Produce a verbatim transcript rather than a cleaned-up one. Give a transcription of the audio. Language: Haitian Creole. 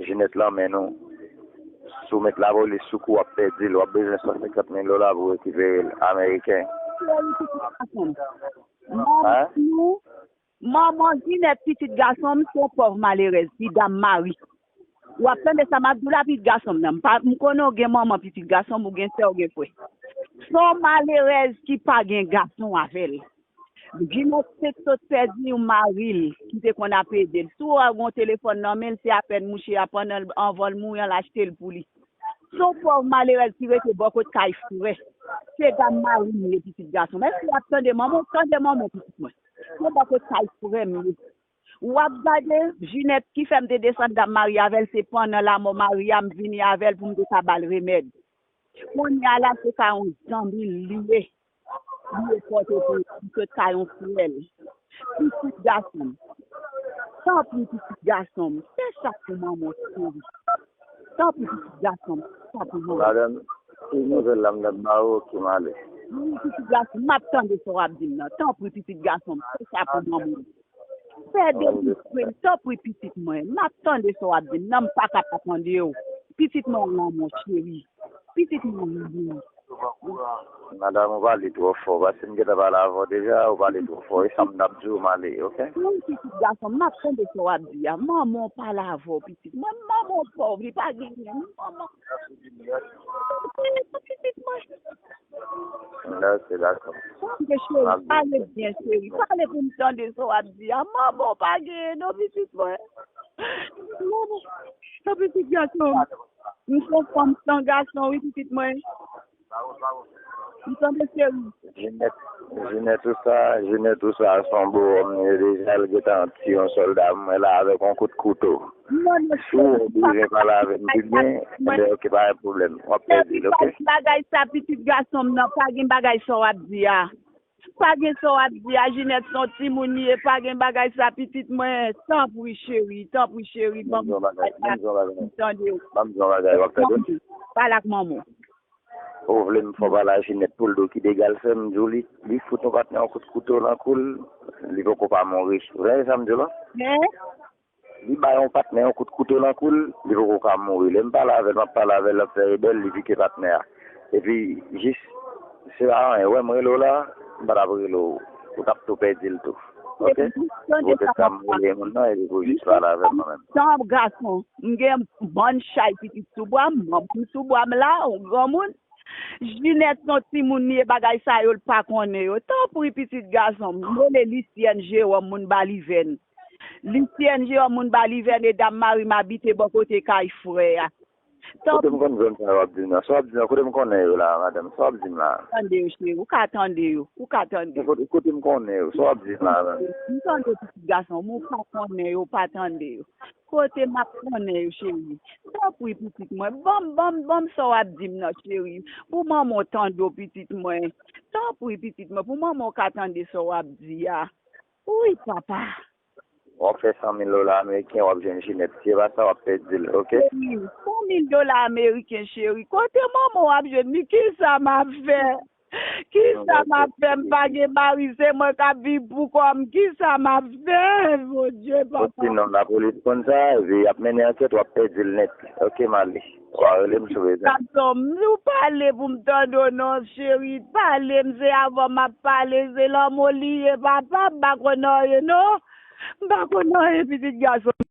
Jinèt lan men nou. Si w met lapolis sou kou, w ap pèdi l. W ap bezwen san senkant mil dola pou w rekipere l. Ameriken. Manman Hein? Nou, manman Jinèt, pitit gason m, se yon pòv malerèz, ti dam mari. W ap tande sa m ap di w la, pitit gason m nan. M pa, m konnen w gen manman, pitit gason m, ou gen sè, ou gen frè. Se yon malerèz ki pa gen gason avè l. Jinèt te sot pèdi yon mari l ki te konn ap ede l. Si w wè yon telefòn nan men l, se apèn mouche a, pandan l, anvan l mouri an, l achte l pou li. Se yon pòv malerèz ki rete bò kot kay frè. Se dam mari m ye, pitit gason m. Èske w ap tande manman w? Tande manman w, pitit mwen. Se bò kot kay frè m ye. W ap gade, Jinèt ki fè m te desann dam mari avè l, se pandan lanmò mari a m vini avè l pou m te ka ba l remèd. Kounye a la, se ka yon zanmi l li ye. Li ye Pòtoprens, li sot ka yon frè l. Pitit gason m. Tanpri, pitit gason m, fè sa pou manman w, cheri. Tanpri, pitit gason m, fè sa pou manman w. Madanm, si nouvèl la m t ap ba ou, oke, m ale. Wi, pitit gason m, m ap tande sa w ap di m nan. Tanpri, pitit gason m, fè sa pou manman w. Fè de bouch kwe m, tanpri, pitit mwen. M ap tande sa w ap di m nan, m pa ka pa tande w. Pitit mwen, lanmò cheri. Pitit mwen, lanmò. Madanm, ou pale twò fò, paske m gentan pale avè w deja, ou pale twò fò. E sa m t ap di w, m ale, oke? Wi, pitit gason m, m ap tande sa w ap di a. Manman w pale avè w, pitit mwen. Manman w pòv, li pa genyen. Manman. Pitit mwen. Mèsi, dakò. Tande, cheri, pale byen, cheri. Pale pou m tande sa w ap di a. Manman w pa genyen non, pitit mwen. Manman, sa pitit gason. M se yon fanm san gason, wi, pitit mwen. M tande, cheri. Jinèt, Jinèt ou sa, Jinèt ou sa, se yon bo wòm li ye deja, l gentan tiye yon sòlda mwen la avèk yon kout kouto. Non, non, cheri, ou bezwen pale avè m pi byen, enben, oke, pa gen pwoblèm. W ap pèdi l, oke? Bagay sa, pitit gason m nan, pa gen bagay sa w ap di a. Pa gen sa w ap di a, Jinèt se yon timoun li ye, pa gen bagay sa, pitit mwen, tanpri, cheri, tanpri, cheri, ban m bagay sa, m tande w. Ban m di yon bagay, w ap tande? Pale ak manman w. Ou vle m fè w pale a Jinèt pou l di w ki dega l fè, m di w li, li fout yon patnè yon kout kouto nan kou l, li poko pa mouri. Ou tande sa m di w la? Li bay yon patnè yon kout kouto nan kou l, li poko ka mouri. Lè m pale avè l, m ap pale avè l, l ap fè rebèl, li pike patnè a. Epi, jis, se pa anyen. Ou wè m rele w la, m pa t ap rele w. Ou t ap tou pèdi l tou. Oke? Poutèt sa m rele moun nan, epi pou jis pale avè l kanmenm. Tanpri, gason, m gen bann chay pitit sou bra m, manman m sou bra m la, yon granmoun. Jinèt se yon timoun li ye, bagay sa yo l pa konnen yo. Tanpri, pitit gason m, m rele Lisyèn Jewòm, moun Balivèn. Lisyèn Jewòm, moun Balivèn, e dam mari m abite bò kote kay frè a. Kote m konn zòn sa yo w ap di m nan? Sa w ap di m nan, kote m konnen yo la, madanm? Sa w ap di m la? Tande yo, cheri, ou ka tande yo, ou ka tande yo. Kote, kote m konnen yo? Sa w ap di m la, menm? M tande pitit gason m, ou pa konnen yo, ou pa tande yo. Kote m ap konnen yo, cheri? Tanpri, pitit mwen, ban m, ban m, ban m sa w ap di m nan, cheri. Pou manman w tande w, pitit mwen. Tanpri, pitit mwen, pou manman w ka tande sa w ap di a. Wi, papa. W ap fè san mil dola ameriken, w ap jwenn Jinèt. Si e pa sa, w ap pèdi l, oke? Cheri, san mil dola ameriken, cheri. Kote manman w ap jwenn li? Kisa m ap fè? Kisa m ap fè? M pa gen mari, se mwen k ap viv pou kò m. Kisa m ap fè? Bondye, papa. Osinon, lapolis konn sa, epi y ap mennen ankèt, w ap pèdi l nèt. Oke, m ale. W a rele m si w bezwen. Gason m, ou pale pou m tande w non, cheri. Pale m, se avè w m ap pale, se lanmou li ye, papa, m pa konn anyen non. M pa konn anyen, pitit gason.